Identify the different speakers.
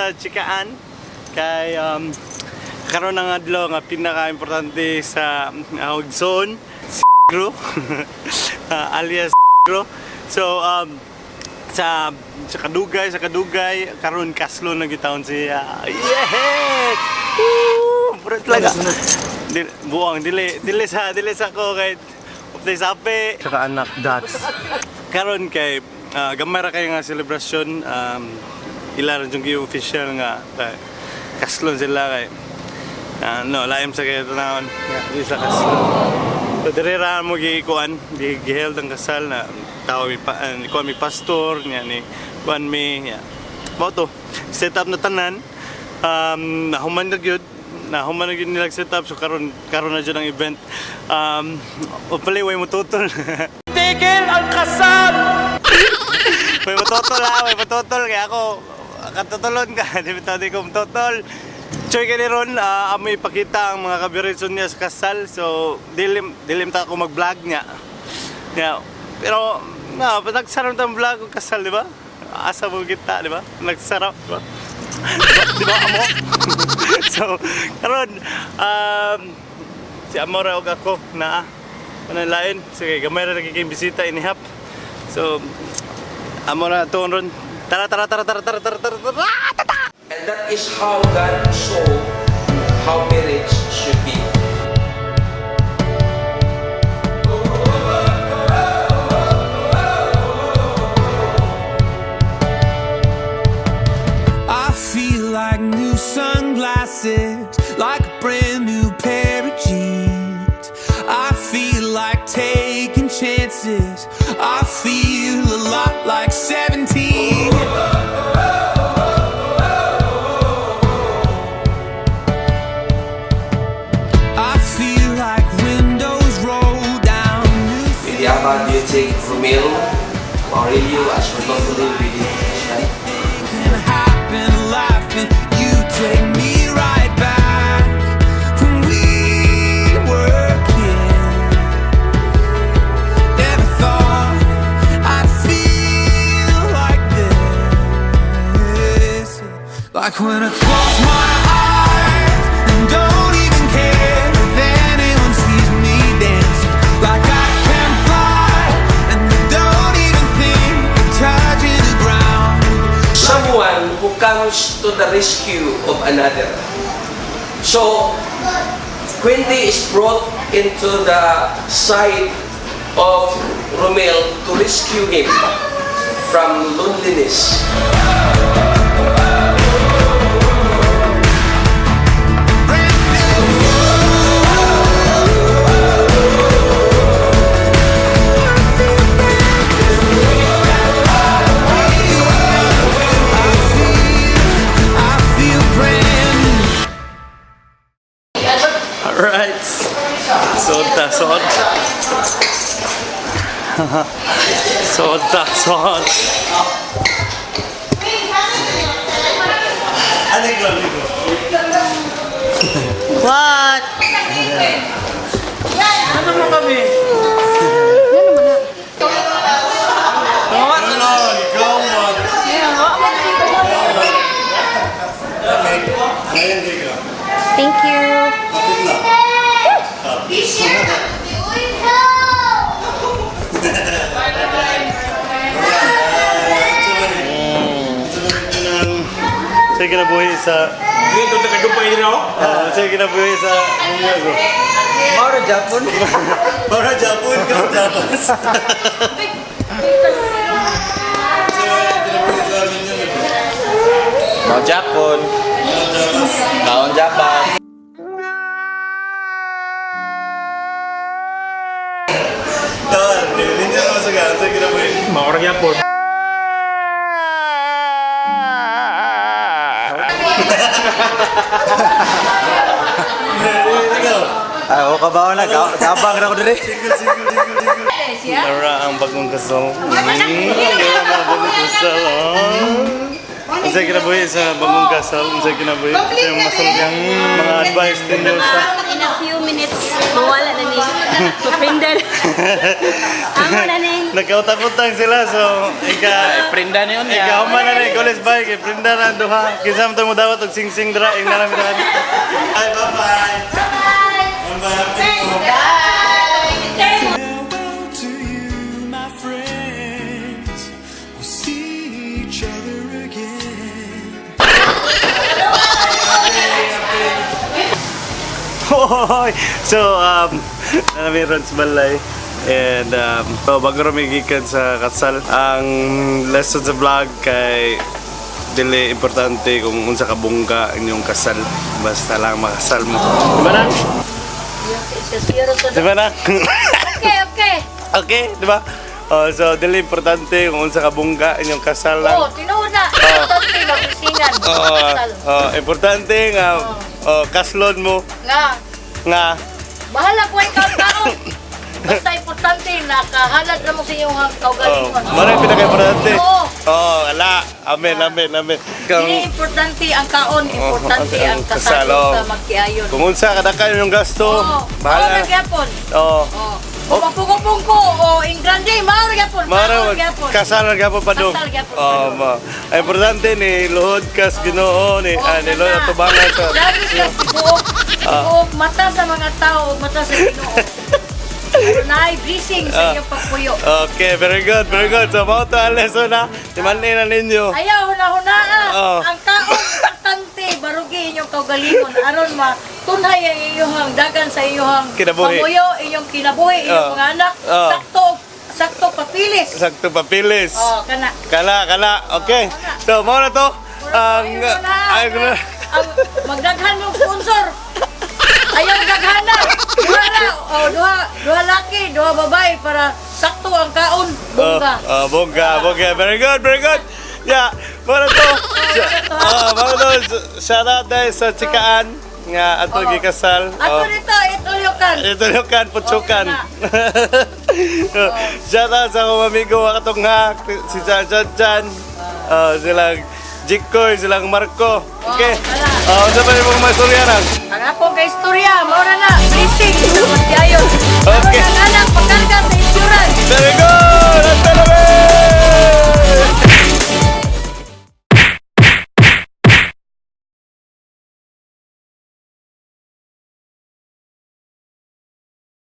Speaker 1: sa chikaan kay karon ang adlaw nga pinaka-importante sa Hogson Gro alias Gro. So sa kadugay karon kaslo na gitawon siya. Yeah! Woo! Pero talaga. Di, buang dili sa ko kay upday sapi. Saka anak dots. Karon kay gamay ra kayo nga selebrasyon, ila ra jung official nga kay kaslon sila kay no laim sa kay tanawon nga di sa kaslon. So dire ra mo gikuan, gi giheld ang kasal na tao mi pa, kuan mi pastor niya ni kuan mi niya. Mao to, set up na tanan. Nahuman na gyud nila set up, so karon karon na jud ang event. Hopefully way mo tutol.
Speaker 2: Tigil ang kasal!
Speaker 1: May matutol ha, may matutol. Kaya ako, katutulon ka. Di ba di ko matutol? Choy ka ni Ron, amoy ipakita ang mga kabiritson niya sa kasal. So, dilim, dilim ta ako mag-vlog niya. Yeah. Pero, no, nagsarap tang vlog og kasal, di ba? Asa mo kita, di ba? Nagsarap, di ba? Di ba, amo? So, karon si Amora og ako na lain. Sige, gamay ra nagiging bisita inihap. So, amo na to ron. Tara, tara, tara, tara, tara, tara, tara, tara.
Speaker 2: And that is how God saw how marriage should be.
Speaker 3: I feel like new sunglasses, like a brand new pair of jeans. I feel like taking chances. I feel a lot like 17. I feel like windows roll down. New
Speaker 2: Miriama, do you take Romeo Aurelio as your lawfully wedded husband?
Speaker 3: can happen, laughing. You take me right back when we were kids. Never thought I'd feel like this. Like when I close my eyes and don't even care if anyone sees me dancing. Like I can fly and I don't even think of touching the ground.
Speaker 2: Someone who comes to the rescue of another. So, Quindy is brought into the side of Romel to rescue him from loneliness.
Speaker 3: Brand new. I feel brand new.
Speaker 1: Alright. Suod ta, suod. Suod ta, suod. Aligro, aligro.
Speaker 4: What?
Speaker 1: Ano mo kami? Ano, ikaw mo.
Speaker 4: Thank you.
Speaker 5: Be sure. Help!
Speaker 1: Sa kinabuhi sa
Speaker 6: Dito na kagumpay nila ako.
Speaker 1: Sa kinabuhi sa Minyago.
Speaker 2: Mauro Japon.
Speaker 1: Para Japon ka, Japan. Sa kinabuhi sa Minyago.
Speaker 2: Mao Japon. Kaon Japan.
Speaker 1: Tawal, ninyo naman sa kinabuhi.
Speaker 6: Mauro Japon.
Speaker 1: Ikaw.
Speaker 7: Ay, ako kabaw na. Gabang na ako diri.
Speaker 1: Single, single, single, single. Tara ang bagong kasal. Tara ang bagong kasal. Oh. Unsay kinabuhi sa bagong kasal? Unsay kinabuhi? Unsay masulgang mga advice ninyo sa
Speaker 4: In a few minutes, mawala na ni. Maprindal. Amo na ni.
Speaker 1: Nagkautang-utang sila, so ika
Speaker 2: Prinda niyon.
Speaker 1: Ikaw man na ni college bike, prinda na ang duha. Kinsa man to mo dawat og sing-sing dra ing na namin. Bye bye. Bye. Bye.
Speaker 3: Farewell to you, my friends. We'll see each other again.
Speaker 1: Hoy! So, nami ron sa balay. And, so, bago rami gikan sa kasal, ang lesson sa vlog kay dili importante kung unsa ka bongga inyong kasal. Basta lang makasal mo. Di ba na? Di ba na?
Speaker 4: Okay.
Speaker 1: Okay, di ba? Oh, so, dili importante kung unsa ka bongga inyong kasal lang.
Speaker 5: Oh, tinuod na. Importante nga kusingan.
Speaker 1: Oh,
Speaker 5: Kasal.
Speaker 1: oh, importante nga oh, kaslon mo
Speaker 5: Nga,
Speaker 1: nga
Speaker 5: bahala ko ay kaon. Basta importante nakahalad na mo sa inyong
Speaker 1: Oh,
Speaker 5: kaugalingon.
Speaker 1: mara yung pinaka-importante.
Speaker 5: Oo.
Speaker 1: Oh, ala. Amen, amen, amen. Kung,
Speaker 5: Hindi importante ang kaon, importante
Speaker 1: Oh,
Speaker 5: ang kasal
Speaker 1: kasal, oh.
Speaker 5: sa magkiayon.
Speaker 1: Kung unsa kadaka yung gasto,
Speaker 5: Oo,
Speaker 1: bahala.
Speaker 5: mao na gyapon.
Speaker 1: Oh.
Speaker 5: Oo. Kung mapugong ko o in grande, mao na gyapon.
Speaker 1: Mara
Speaker 5: Mao na gyapon.
Speaker 1: kasal na gyapon pa dong.
Speaker 5: Kasal gyapon pa
Speaker 1: Oh,
Speaker 5: dong.
Speaker 1: ma. Ang importante ni luhod kas Ginoo ni
Speaker 5: Oo,
Speaker 1: ah, ni luhod
Speaker 5: kana.
Speaker 1: atubangan sa
Speaker 5: Lagi ka buok, buok mata sa mga tao, mata sa Ginoo. Naay blessing sa inyong pagpuyo.
Speaker 1: Okay, very good, very good. So, mao to ang lesson na. Timan-i na ninyo.
Speaker 5: Ayaw, huna-huna.
Speaker 1: Oo.
Speaker 5: Ang kaon, importante, barugi inyong kaugalingon. Aron matunhay ang inyong dagan sa inyong
Speaker 1: Kinabuhi.
Speaker 5: pamuyo, inyong kinabuhi, inyong
Speaker 1: Oo.
Speaker 5: mga anak.
Speaker 1: Oo.
Speaker 5: Sakto, sakto papilis.
Speaker 1: Sakto papilis.
Speaker 5: Oh, kana.
Speaker 1: Kala, kala. Okay. So, mao na to. Ang
Speaker 5: Ayaw na.
Speaker 1: ay,
Speaker 5: Ang magdaghan mong sponsor. Ayaw daghana. Duha ra. Oh, duha, duha laki, duha babae para sakto ang kaon, bongga.
Speaker 1: Oh, oh, bongga, bongga. Very good, very good. Yeah, mao na to. Ah, mao na to. Shout out dahil sa chikaan nga ato
Speaker 5: Oo.
Speaker 1: gikasal.
Speaker 5: Ato
Speaker 1: Oh.
Speaker 5: dito, itulyokan.
Speaker 1: Ito yung kan, putsukan.
Speaker 5: Oh,
Speaker 1: Shout out sa akong amigo, katong nga, si Chan Chan Chan. Oh, silang Jikoy, silang Marco. Okay.
Speaker 5: wala.
Speaker 1: Oh, sa pa yung mga masuryanan?
Speaker 5: Ang akong kaistorya, mao na na, blessing sa magyayon.
Speaker 1: Okay.
Speaker 5: Aron ang anak, pagkarga sa insurance.
Speaker 1: Very good!